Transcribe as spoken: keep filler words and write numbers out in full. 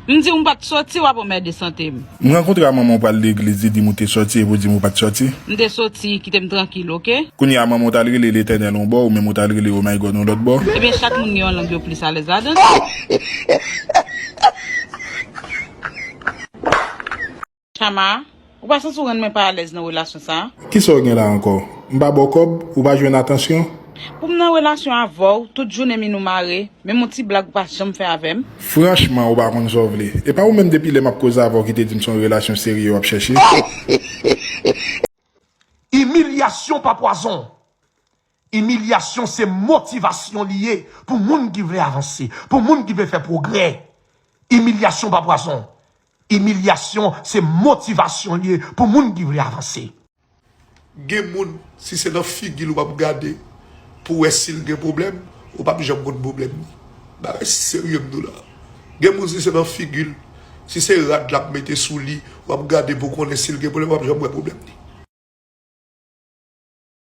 M di w m pa t soti, w ap anmède sante m. M rankontre a manman w pral legliz, li di m ou te soti epi w di m ou pa t soti. M te soti, kite m trankil, oke? Kounye a manman w t al rele Letènèl yon bò, ou menm ou t al rele Oh my God yon lòt bò. Ebyen, chak moun gen yon lang yo plis alèz ladan. Chama, ou pa santi w rann mwen pa alèz nan relasyon sa a? Kisa w gen la ankò? M pa ba w kòb, ou pa jwenn atansyon? Pou m nan relasyon avè w, tout jounen min ou mare, menm yon ti blag ou pa janm fè avè m. Franchman, ou pa konn sa w vle. E pa ou menm depi lè m ap koze avè w ki te di m se yon relasyon serye w ap chèche? Imilyasyon pa pwazon. Imilyasyon se motivasyon li ye pou moun ki vle avanse, pou moun ki vle fè pwogrè. Imilyasyon pa pwazon. Imilyasyon se motivasyon li ye pou moun ki vle avanse. Gen moun, si se nan figi l w ap gade pou w wè si l gen pwoblèm, ou p ap janm konn pwoblèm li. Bagay serye m di w la. Gen moun, si se nan figi l, si se rad l ap mete sou li, w ap gade pou w konnen si l gen pwoblèm, w ap janm wè pwoblèm li.